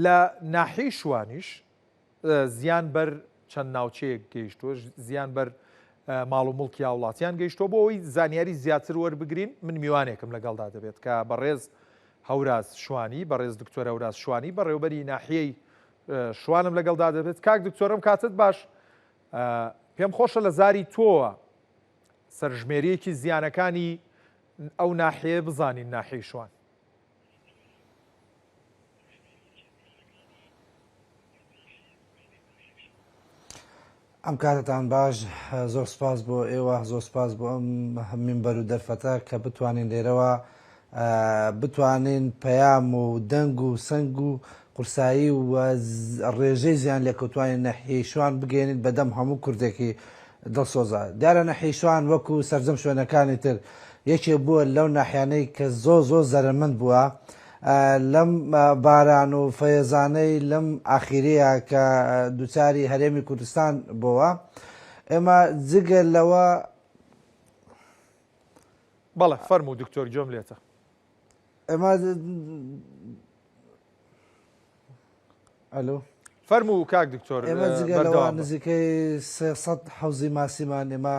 لە ناحیەی شوانیش زیان بەر چەند ناوچەیەک گەیشتووە، زیان بەر ماڵ و موڵکی هاوڵاتیان گەیشتووە. بۆ ئەوەی زانیاری زیاتر وەربگرین من میوانێکم لەگەڵدا دەبێت کە بەڕێز هەوراز شوانی، بەڕێز دکتۆر هەوراز شوانی بەڕێوبەری ناحیەی شوانم لەگەڵدا دەبێت. کاک دکتۆرم کاتت باش، پێم خۆشە لە زاری تۆوە سەرژمێریەکی زیانەکانی ئەو ناحیەیە بزانین، ناحیەی شوان. ئەم کاتتان باش زۆر سپاس بۆ ئێوە زۆر سپاس بۆ ئەم مینبەر و دەرفەتە کە بتوانین لێرەوە بتوانین پەیام و دەنگ و سەنگ و قورسایی و ڕێژەی زیان لێکەوتوانی نەحیەی شوان بگەێنین بەدەم هەموو کوردێکی دڵسۆزە. دیارە ناحیەی شوان وەکو سەرجەم شوێنەکانی تر یەکێ بووە لەو ناحیانەی کە زۆر زۆر زەرەرمەند بووە لەم باران و فەیەزانەی لەم ئاخیرەیە کە دووچاری هەرێمی کوردستان بۆوە. ئێمە جگە لەوە. بەڵێ فەرموو دکتۆر گوێم لێتە. ئێمە ئەلو. فەرموو کاک دکتۆر ئێمە جگە لەوە نزیکەی 300 حەوزی ماسیمان ئێمە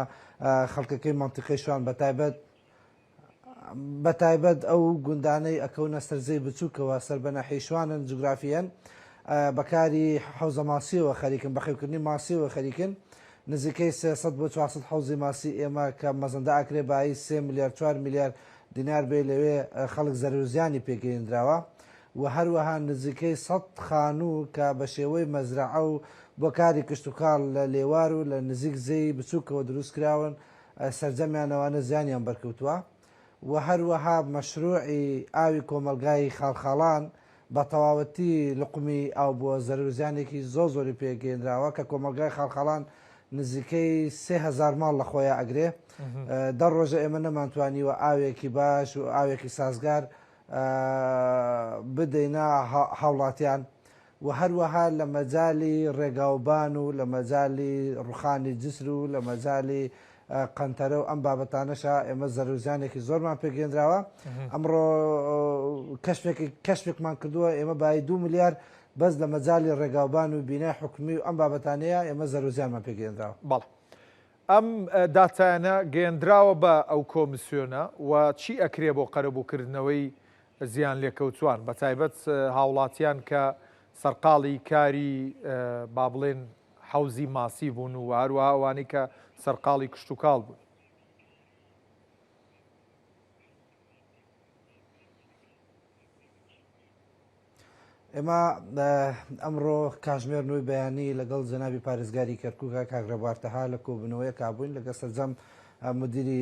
خەڵکەکەی مەنتیقەی شوان بە تایبەت بە تایبەت ئەو گوندانەی ئەکەونە سەر زێی بچووکەوە سەر بە ناحیەی شوانن جوگرافیەن بەکاری حەوزە ماسیەوە خەریکن بەخێوکردنی ماسیەوە خەریکن نزیکەی 300 بۆ 400 حەوزی ماسی ئێمە کە مەزەندە ئەکرێ بایی 3 ملیار 4 ملیار دینار بێ لەوێ خەڵک زەرەر و زیانی پێگەیەندراوە و هەروەها نزیکەی سەت خانوو کە بە شێوەی مەزرەعە و بۆ کاری کشتوکاڵ لە لێوار و لە نزیک زێی بچووکەوە دروست کراون سەرجەمیان ئەوانە زیانیان بەرکەوتووە و هەروەها مەشروعی ئاوی کۆمەڵگای خاڵخاڵان بە تەواوەتی لقمی ئاو بووە زەرەر و زیانێکی زۆر زۆری پێ گەیەنراوە کە کۆمەڵگای خاڵخاڵان نزیکەی 3000 ماڵ لە خۆیا ئەگرێ دە ڕۆژە ئێمە نەمانتوانیوە ئاوێکی باش و ئاوێکی سازگار بدەینە هاوڵاتیان و هەروەها لە مەجالی ڕێگاوبان و لە مەجالی ڕوخانی جسر و لە مەجالی قەنتەرە و ئەم بابەتانەشا ئێمە زەرەر و زیانێکی زۆرمان پێگەیەندراوە. ئەمڕۆ کەشفێکی کەشفێکمان کردووە ئێمە بایی دوو ملیار بەس لە مەجالی ڕێگاوبان و بینای حکومی و ئەم بابەتانەیە ئێمە زەرەر و زیانمان پێگەیەندراوە. بەڵێ. ئەم داتایانە گەیەندراوە بە ئەو کۆمسیۆنە و چی ئەکرێ بۆ قەرەبووکردنەوەی زیانلێکەوتووان بەتایبەت هاوڵاتیان کە سەرقاڵی کاری با بڵێن حەوزی ماسی بوون و هەروەها ئەوانەی کە سەرقاڵی کشتوکاڵ بوون؟ ئێمە ئەمڕۆ کاژمێر نۆی بەیانی لەگەڵ جەنابی پارێزگاری کەرکووکە کاک ڕێبوار تەها لە کۆبوونەوەیەکا بووین لەگەڵ سەرجەم مدیری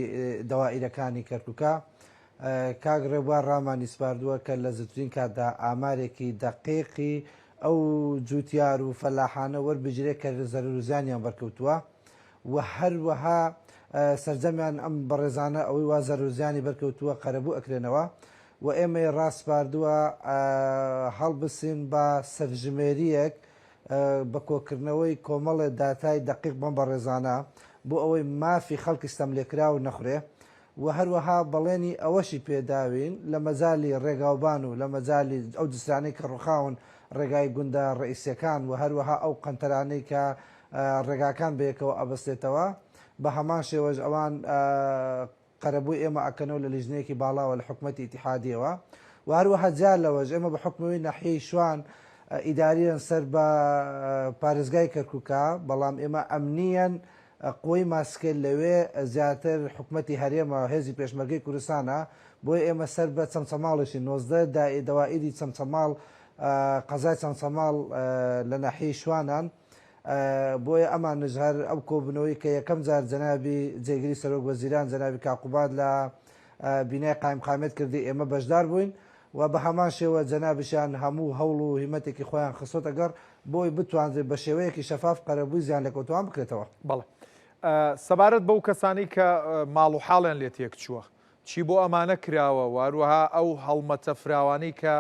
دەوائیرەکانی کەرکووکە. کاک ڕێبوار ڕامانی سپاردووە کە لە زووترین کاتدا ئامارێکی دەقیقی ئەو جووتیار و فەلاحانە وەربگیرێت کە زەرەر و زیانیان بەرکەوتووە و هەروەها سەرجەمیان ئەم بەڕێزانە ئەوەی وا زەرەر و زیانی بەرکەوتووە قەرەبوو ئەکرێنەوە و ئێمەی ڕاسپاردووە هەڵبسین بە سەرژمێرییەک بە کۆکردنەوەی کۆمەڵێ داتای دەقیق بەم بەڕێزانە بۆ ئەوەی مافی خەڵکی ستەملێکراو نەخورێ و هەروەها بەڵێنی ئەوەشی پێداوین لە مەجالی ڕێگاوبان و لە مەجالی ئەو جسرانەی کە ڕوخاون ڕێگای گوندە ڕەئیسیەکان و هەروەها ئەو قەنتەرانەی کە ڕێگاکان بەیەکەوە ئەبەستێتەوە بە هەمان شێوەش ئەوان قەرەبووی ئێمە ئەکەنەوە لە لیژنەیەکی باڵاوە لە حکومەتی ئیتیحادیەوە و هەروەها جیا لەوەش ئێمە بە حوکمەوەی ناحیەی شوان ئیداریەن سەر بە پارێزگای کەرکوکە بەڵام ئێمە ئەمنیەن قوەی ماسکە لەوێ زیاتر حکومەتی هەرێمە هێزی پێشمەرگەی کوردستانە بۆیە ئێمە سەر بە چەمچەماڵیشین 19 دەوائیری چەمچەماڵ قەزای چەمچەماڵ لە ناحیەی شوانان بۆیە ئەمانش هەر ئەو کۆبوونەوەی کە یەکەم جار جەنابی جێگری سەرۆک وەزیران جەنابی کاک قوباد لە بینای قایمقامیەت کردی ئێمە بەشدار بووین و بە هەمان شێوە جەنابیشیان هەموو هەوڵ و هیمەتێکی خۆیان خستۆتە گەڕ بۆی بتوانرێت بە شێوەیەکی شەفاف قەرەبووی زیانلێکەوتووان بکرێتەوە. بەڵێ. سەبارەت بەو کەسانەی کە ماڵ و حاڵیان لێ تێکچووە، چی بۆ ئەمانە کراوە و هەروەها ئەو هەڵمەتە فراوانەی کە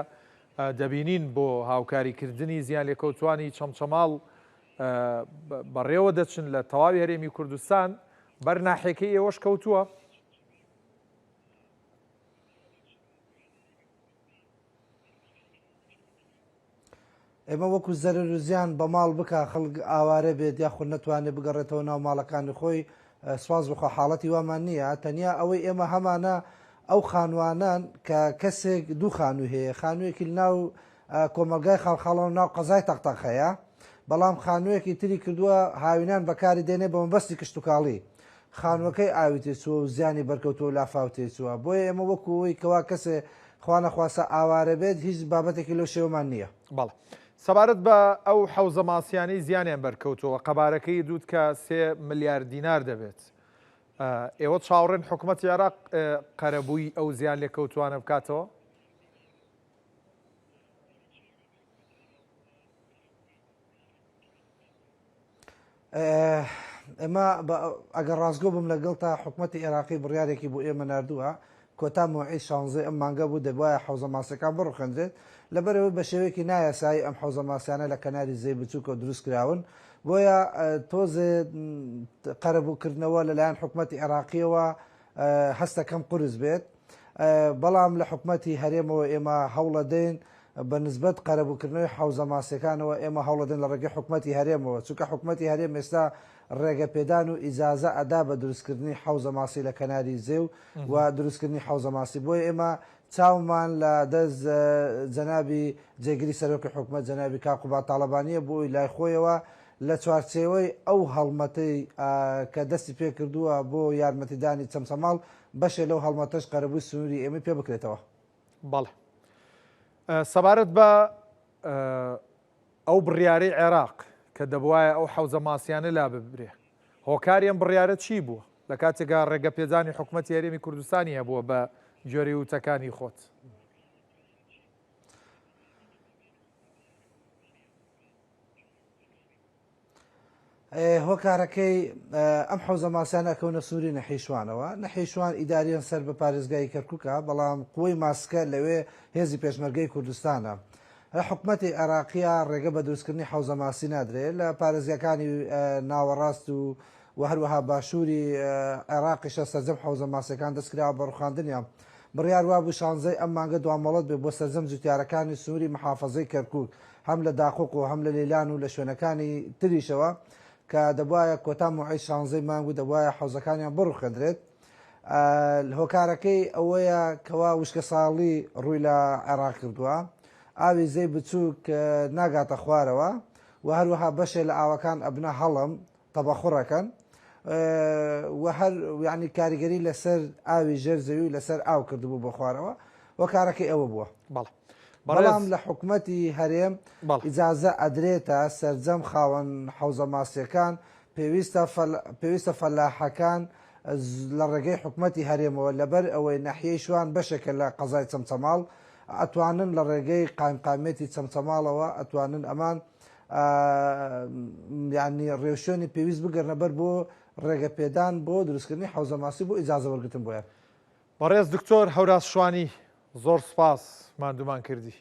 دەبینین بۆ هاوکاریکردنی زیانلێکەوتووانی چەمچەماڵ بەڕێوە دەچن لە تەواوی هەرێمی کوردستان، بەر ناحیەکەی ئێوەش کەوتووە؟ ئێمە وەکو زەرەر و زیان بە ماڵ بکا خەڵک ئاوارە بێت یاخود نەتوانێت بگەڕێتەوە ناو ماڵەکانی خۆی سوپاس بۆ خوا حاڵەتی وامان نییە تەنیا ئەوەی ئێمە هەمانە ئەو خانوانەن کە کەسێک دوو خانووی هەیە خانوویەکی لەناو کۆمەڵگای خاڵخاڵان و ناو قەزای تەقتەق هەیە بەڵام خانوویەکی تری کردووە هاوینان بەکاری دێنێ بە مەبەستی کشتوکاڵی خانووەکەی ئاوی تێچووە و زیانی بەرکەوتووە و لافاو تێچووە بۆیە ئێمە وەکو ئەوەی کەوا کەسێ خوانەخواستە ئاوارە بێت هیچ بابەتێکی لەو شێوەمان نییە. بەڵێ. سەبارەت بە ئەو حەوزە ماسیانەی زیانیان بەرکەوتووە قەبارەکەی دووت کە سێ ملیار دینار دەبێت. ئێوە چاوەڕێن حکومەتی عێراق قەرەبووی ئەو زیان لێکەوتووانە بکاتەوە؟ ئێمە ئەگەر ڕاستگۆ بم لەگەڵ تا حکوومەتتی عێراقی بڕیارێکی بۆ ئێمە نردووە کۆتا مۆعی شانزەی ئەم مانگە بوو دەبواە حوزە ماسەکان بڕوخێندرێت لەبەرەوەی بە شێوەیەکی نایاسایی ئەم حوزە ماسیانە لە کەناری زەی بچووکە دروست کراون بۆیە تۆزێ قەرەبووکردنەوە لەلایەن حکوومەتتی عێراقیەوە هەستەکەم قورس بێت بەڵام لە حکومەتی هەرێمەوە ئێمە هەوڵەدەین بە نسبەت قەرەبووکردنەوەی حەوزە ماسیەکانەوە ئێمە هەوڵەدەین لە ڕێگەی حکومەتی هەرێمەوە چونکە حکومەتی هەرێم ئێستا ڕێگە پێدان و ئیجازە ئەدا بە دروستکردنی حەوزە ماسی لە کەناری زێ و و دروستکردنی حەوزە ماسی بۆیە ئێمە چاومان لە دەست جەنابی جێگری سەرۆکی حکومەت جەنابی کاک قوباد تاڵەبانیە بۆ ئەوی لای خۆیەوە لە چوارچێوەی ئەو هەڵمەتەی کە دەستی پێکردووە بۆ یارمەتیدانی چەمچەماڵ بەشێ لەو هەڵمەتەش قەرەبووی سنووری ئێمەی پێ بکرێتەوە. بەڵێ. سەبارەت بە ئەو بڕیارەی عێراق کە دەبوایە ئەو حەوزە ماسیانە لاببرێ، هۆکاری ئەم بڕیارە چی بووە؟ لە کاتێکا ڕێگەپێدانی حکومەتی هەرێمی کوردستانی هەبووە بە گوێرەی وتەکانی خۆت. هۆکارەکەی ئەم حەوزە ماسیانە ئەکەونە سنووری نەحیشوانەوە نەحیشوان ئیداریان سەر بە پارێزگای کەرکووکە بەڵام قوەی ماسکە لەوێ هێزی پێشمەرگەی کوردستانە لە حکومەتی عێراقیە ڕێگە بە دروستکردنی حەوزە ماسی نادرێت لە پارێزگاکانی ناوەڕاست و و هەروەها باشووری عێراقیشە سەرجەم حەوزە ماسیەکان دەستکراوە بە ڕوخاندنیان بڕیار وابوو شانزەی ئەم مانگە دوامۆڵەت بێ بۆ سەرجەم جوتیارەکانی سنووری محافەزەی کەرکووک هەم لە داقوق و هەم لە لێلان و لە شوێنەکانی تریشەوە کە دەبوایە کۆتا موعید شانزەی مانگ و دەبوایە حەوزەکانیان بڕوخێندرێت. هۆکارەکەی ئەوەیە کەوا وشکەساڵی ڕووی لە عێراق کردووە ئاوی زەی بچووک ناگاتە خوارەوە و هەروەها بەشێ لە ئاوەکان ئەبنە هەڵم تەبەخوڕەکەن و هەر یعنی کاریگەری لەسەر ئاوی ژێر زەوی و لەسەر ئاو کردبوو بۆ خوارەوە و کارەکەی ئەوە بووە. بەڵێ بەڵام لە حکومەتی هەرێم ئیجازە ئەدرێتە سەرجەم خاوەن حەوزە ماسیەکان پێویستە پێویستە فەلاحەکان لە ڕێگەی حکومەتی هەرێمەوە لەبەر ئەوەی نەحیەی شوان بەشێکە لە قەزای چەمچەماڵ ئەتوانن لە ڕێگەی قایمقامیەتی چەمچەماڵەوە ئەتوانن ئەمان یانی ڕێوشوێنی پێویست بگرنە بەر بۆ ڕێگە پێدان بۆ دروستکردنی حەوزە ماسی بۆ ئیجازە وەرگرتن بۆیان. بەڕێز دکتۆر هەوراز شوانی زۆر سوپاس ماندوومان کردی.